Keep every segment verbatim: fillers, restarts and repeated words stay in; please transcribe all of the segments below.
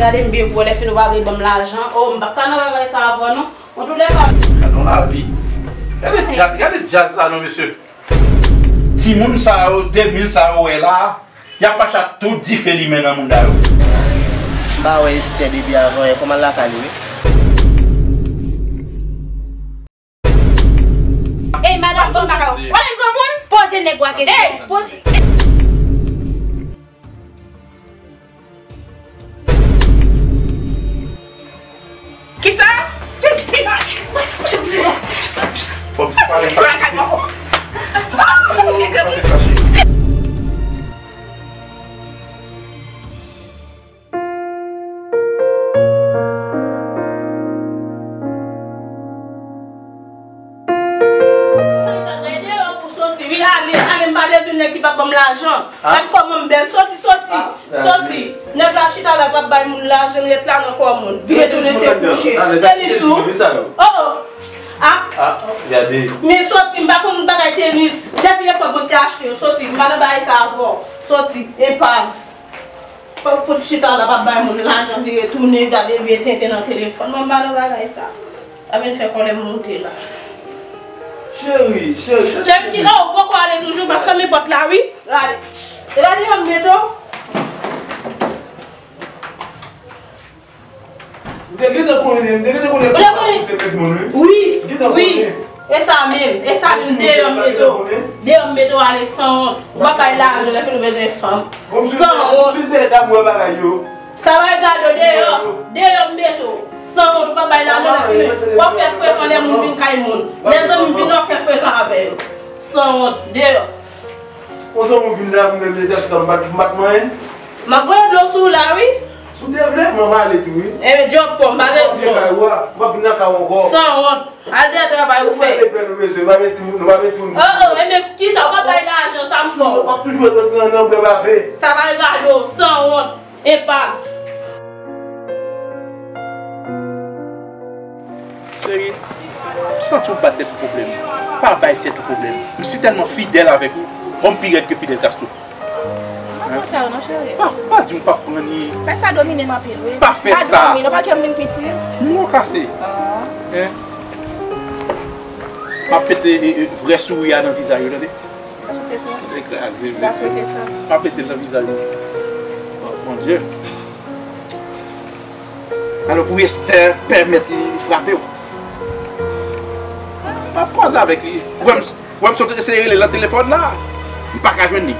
Gade m byen pou wè lè fini w pa vle ban m lajan. Oh, m p ap ka nan bagay sa avè w non. Antouka, gade yon lavi. Gade djaz, gade djaz sa non, mesye. Timoun sa yo, de mil sa yo wè la, y ap mache ak tout dife limen nan mouda yo. M pa wè Esther depi avan yè, fò m al lakay li, wi. Ey, madanm, bon, w ap vin granmoun? Poze nèg ou a kesyon. Ey! Poze. Kisa? Fòk se pale. Gade deyò pou soti, wi, ale, ale, m pa bezwen nèg ki p ap ban m lajan. Gad kòman m bèl, soti, soti, soti. Nèg la chita la, p ap bay moun lajan, l ret la nan kò moun. Vire tounen se kouche. Tenis ou? Oh! Ah! Men soti, m pa konn bagay tenis. Depi lè fwa mwen te achte yo, soti, m pa nan bagay sa avè w. Soti, enpav. Fò fout chita la, p ap bay moun lajan, vire tounen, gade vye tenten nan telefòn. Mwen m pa nan bagay sa. Sa vin fè kòlè m monte la. Cheri, cheri. Cheri ki, oh, ou poko ale toujou, m ap fèmen pòt la, wi. Gade. E gade yon meto. M te gentan konnen, m te gentan konnen kòman se met moun, wi. Wi, wi. E sa menm, e sa menm, deyò m mete w. Deyò m mete w ale sanwont. Ou pa bay lajan, lè fini w bezwen fanm. Sanwont. Sa va gade w deyò, deyò m mete w. Sanwont, ou pa bay lajan, lè fini w ap fè frekan lè moun vin kay moun. Lè zanmi vin, w ap fè frekan avè yo. Sanwont, deyò. Yon zanmi vin la, mwen menm, deja chita, m pa t, m pa t manyen. M ap voye dlo sou w la, wi. Si w te vle, mwen m ale tou, wi. Enben, djòb pa w, m pa bezwen w. M ap vin lakay ou ankò. Sanwont. Al dèyè travay ou fè. Ou fè de pèl ou bezwen, pa vin di moun, pa vin di moun. Oh, oh, enben, kisa, ou pa bay lajan, sa m fè w. W ap toujou ret nan, nan bwè bave. Sa va gade w, sanwont, enpav. Cheri, m santi w ba tèt ou pwoblèm. Pa bay tèt ou pwoblèm. M sitèlman fidèl avèk ou. Bon, m pi rèd ke Fidel Castro. Pa pran sa yo non, cheri. Pa, pa di m w p ap pran li. Bagay sa domine m anpil, wi. Pa fè sa. Pa dòmi non, pa kè m vin piti. M wè w kase. Ah. Hein? M ap pete, e, e, vrè souri a nan vizaj ou, tande? Ou pa swete sa? Ou kraze, mesye. Ou pa swete sa? M ap pete l nan vizaj ou. Oh, mon Dieu. Alò, pou Esther pèmèt li frape w. M ap koze avèk li. Ou wè m, ou wè m sot eseye rele l nan telefòn la. M pa ka jwenn li.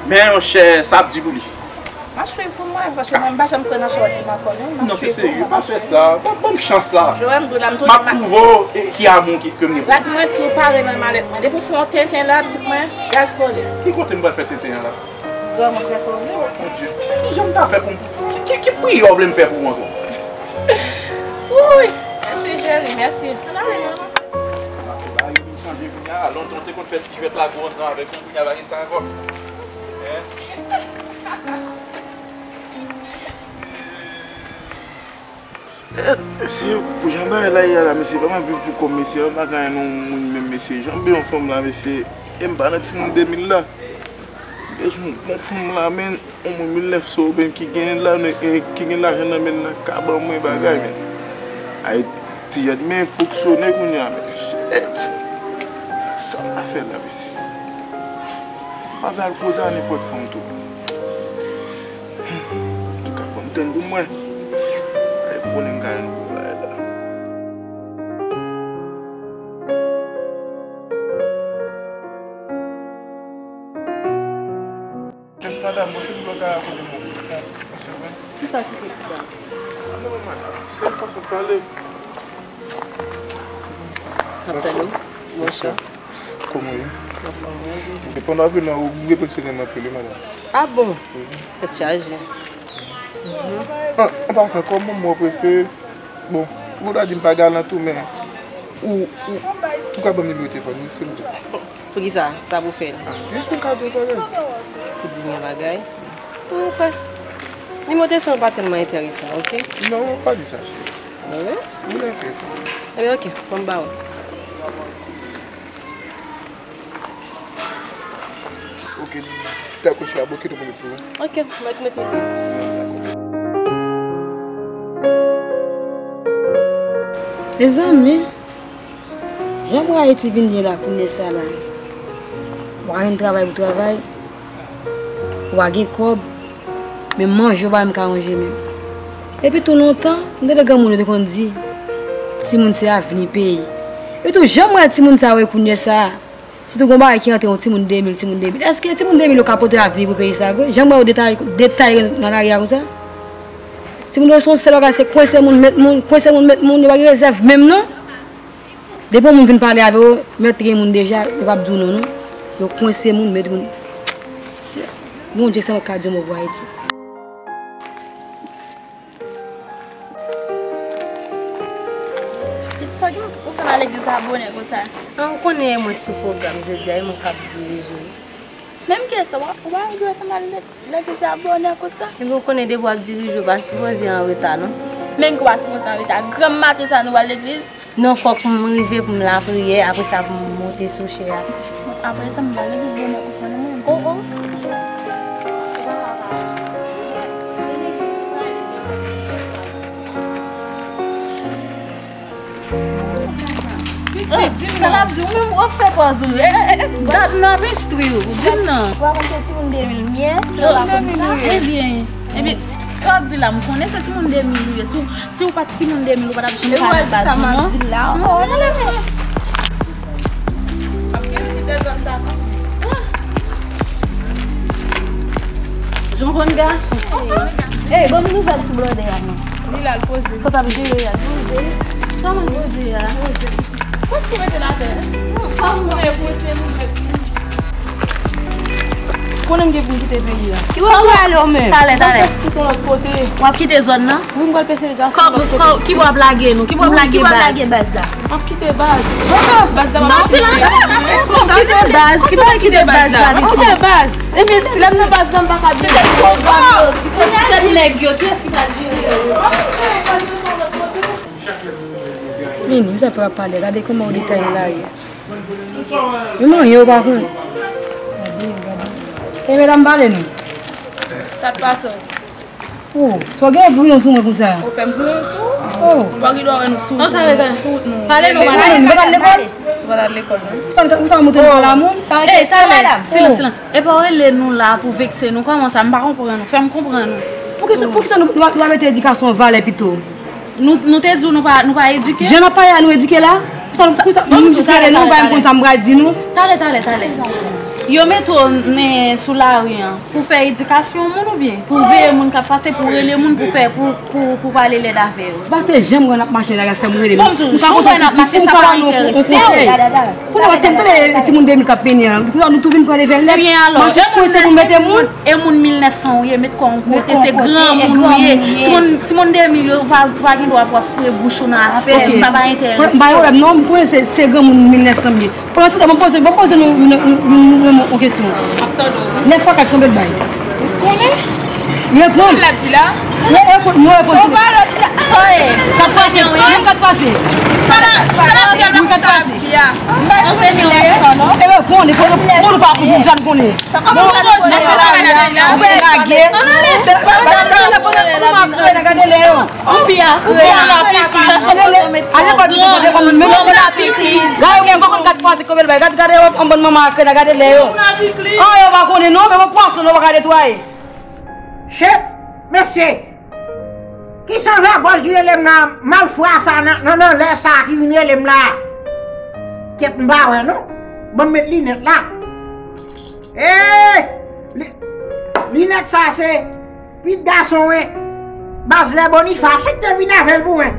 Men, monchè, sa ap di pou li. M ap swiv pou mwen, paske mwen, m pa janm kwè nan sa w di m ankò, non. M ap swiv pou mwen, m ap swiv. Non, se serye, pa fè sa. Ban, ban m chans la. Joel, m di w la, m tou... M ap pwouve w, e, ki amou ki, ke m gen pou ou. Rad mwen tou pare nan malèt mwen. Depi w fè yon tenten la, pitit mwen, gaz kole. Ki kote m pral fè tenten an la? Granmoun fè sa w vle. Mon Dieu, ki jan m ta fè pou m, ki, ki, ki priyè w vle m fè pou ou ankò? Wouy, mèsi cheri, mèsi. Ann ale non. Bagay yo vin chanje kounye a. Lontan w te konn fè ti jwèt la gwo ansanm avèk mwen, kounye a pa gen sa ankò. Hein? Eh, mesye, pou jan bagay la ye a la, mesye, pa m ap viv pou kò m, mesye, m pa ka anyen non moun menm, mesye. Jan m bezwen fanm la, mesye, e m pa nan timoun de mil la. M bezwen yon bon fanm la, men, yon moun mil nèf san oben ki gen la, men, e, ki gen lajan nan men l la, ka ban mwen bagay, men. Ay, ti jèt men fonksyone kounye a, men. Shit. Sa m ap fè la, mesye? M pa vle al koze a nenpòt fanm tou. Antouka, ban m tann pou mwen. Ay, konnen m ka jwenn pou bagay la. Jès, madam, bon, se pou yo ka konnen mwen. Ki sa ki fè sa? A non, madam, se yon fason de pale. N ap tande w. Bonswa. Kòman w ye? Anfòm, wi. E pandan w ap vin la, ou enpresyone m anpil, wi, madanm. Ah bon? Tèt chaje. An, an pasan, kòm mwen prese, bon, ou ta di m pa galan tou, men ou, ou, ou ka ban m nimewo telefòn ou, silvouplè? Poukisa? Sa pou fè l? Ah, jis pou m ka di w yon bagay. Pou di m yon bagay? Ou kwè? Nimewo telefòn ou pa tèlman enteresan, oke? Non, pa di sa, cheri. Mwen menm? Mwen ka fè sa. Ebyen, oke, ban m ba ou. Oke, dakò, chè, bon, kite mwen met pou ou. Oke, mwen mete li. Mezanmi, jan m wè Ayiti vin ye la kounye sa la, w pa jwenn travay pou travay, w pa gen kòb, men manje w pa menm ka manje menm. Epi tou lontan, m tande granmoun yo te konn di, timoun se avni peyi. Epi tou, jan m wè timoun sa yo ye kounye sa, sitou gon bagay ki antre yon timoun de mil, timoun de mil. Èske timoun de mil yo ka pote avni pou peyi sa vre? Jan m wè yo detay, detay nan lari a konsa. Timoun yo se yon sèl bagay, se kwense moun, met moun, kwense moun, met moun, yo pa gen rezèv menm non. Depi yon moun vin pale avè yo, mèt gen moun deja, yo p ap di w non, non. Yo kwense moun, met moun. Se Bondye sèlman k ka di yon mo pou Ayiti. Sa ki ou fè m al legliz la bonè konsa? An, ou konnen e mwen ki sou pwogram jodi a, e mwen k ap dirije. Menm ke sa, w pa, w pa dwe fè m al legliz la bonè konsa. Epi ou konnen depi w ap dirije, ou pa sipoze an reta, non. Menm ke w pa sipoze an reta. Granm maten sa nou al legliz. Non, fòk m rive pou m lapriyè, apre sa pou m monte sou chè a. Apre sa, m pa legliz bonè konsa non mwen. Oh, oh. Sa l ap di, ou menm w ap fè pòz ou. Eh, eh, eh, dat nan ap enstwi w. Di m nan. Ou pa konn se timoun de mil m ye? Ebyen, ebyen, sa w ap di la, m konnen se timoun de mil ou ye. Si w, si w pa t timoun de mil, ou pa t ap janm pale baz ou non. Jan w konn gason. Ey, ban m nouvèl ti blòdè a non. Li la, l poze. Sa w t ap jere a, l poze. Kòman l poze a? Pòs ki mete l atè. Konnen m gen pou m kite peyi a. Ki bò w prale w menm? Talè, talè. Pèse tout yon lòt kote. W ap kite zòn nan? Wi, m pral pèse gason lòt kote. Ki bò w ap lage nou? Ki bò w ap lage baz? M ap kite baz. Baz la m ap kite. M ap kite baz. Ki bò w kite baz la? M ap kite baz. Epi ti lè m nan baz la, m pa ka di. Ti tèt nèg yo, kiyès ki pral jere yo? Vini, sa fè w ap pale. Gade kòman w detay nan lari a. Yo manyen, yo pa konn. Gade, gade. E medam, pale nou. Sa t pase w? Oh, sa w gen gouyon sou mwen konsa? Ou fè m gouyon sou ou? Oh. Ou pa gen dwa wè nou sou wout nou. Pale nou, pale. Nou pa t al lekòl? Nou pa t al lekòl non. Ou sa, ou sa montre nou pa la moun? Ey, talè, silans, silans. E pa w rele nou la pou vekse nou. Kòman sa? M pa konprann ou. Fè m konprann ou. Poukisa, poukisa nou, nou pa, nou pa mete edikasyon an valè pito? Nou, nou te di w nou pa, nou pa edike? Jan n ap pale a, nou edike la? Poukisa, poukisa, m jis rele nou, m pa menm konn sa m pral di nou. Talè, talè, talè. Yo mete w sou lari an pou fè edikasyon moun oubyen pou veye moun k ap pase, pou rele moun, pou fè, pou, pou, pou pale lèd avè yo? Se paske jan m wè n ap mache la, y ap fè m rele nou. Bon, m di w, jan w wè n ap mache, sa pa enterese w. Kounye a, paske m tande timoun de mil k ap plenyen an, nou tou vin pran leve l nèt. Ebyen alò, mache kwense moun, mete moun. E moun mil nèf san ou ye, met kò w yon kote, se granmoun ou ye. Timoun, timoun de mil yo, ou pa, ou pa gen dwa pou w ap foure bouch ou nan afè yo, sa pa enterese w. M pa gen pwoblèm non, m konnen se, se granmoun mil nèf san m ye. Pandan se tan, ban m poze, ban m poze nou, nou, nou, nou, nou, nou yon kesyon. Nèf fwa kat konbyen l bay? Ou konnen? Reponn. L ap di la. Re-, reponn, nou reponn. Sa w pale di la. Sa w ye? Kat fwa se, menm kat fwa se. Sa l ap di a, l pa konn sa l ap di a. Anseye nèf san non. E reponn, e pou nou pa pou nou jan konnen. Ou pa lage. Ou pa lage. Ou pa lage. Koupi a, koupi a. Ale pa di kote pa moun menm. Gade, mwen pa konn kat fwa se konbyen l bay. Gade, gade, yon bann manman ak krena, gade lè yo. An, yo pa konnen non, men yon pwason, yo pa ka netwaye. Chèf, mesye, ki sanjagòj ki rele m nan, malfra sa nan, nan, nan lè sa ki vin rele m la? Kèt, m pa wè non. Ban m met linèt la. Ee! Li-, linèt sa se pitit gason wen, Bazlè Bonifas ki te vin avè l pou mwen.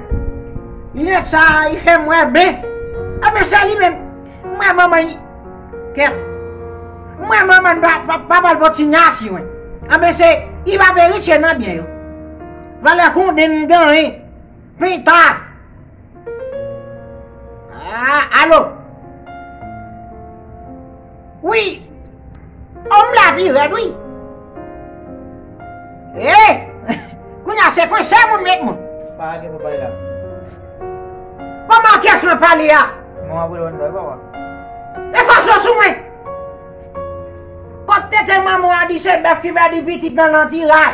Linèt sa, li fè m wè byen. Anben, se li menm. M wè manman l, kèt. M wè manman l pa, pa, pa ba l bon ti nyasi wen. Anben, se, li p ap eritye nan byen yo. Valè konnen m genyen. Pita. Ah, alo. Wi. O, m la pi rèd, wi. Eh! Kounye a se kwense moun met moun. Pa gen pou bay la. Kiyès mwen pale a? Mwen ap rele w nan papa. E fason sou mwen. Kot tete manman w a di se bèf ki pèdi pitit nan nan tiray.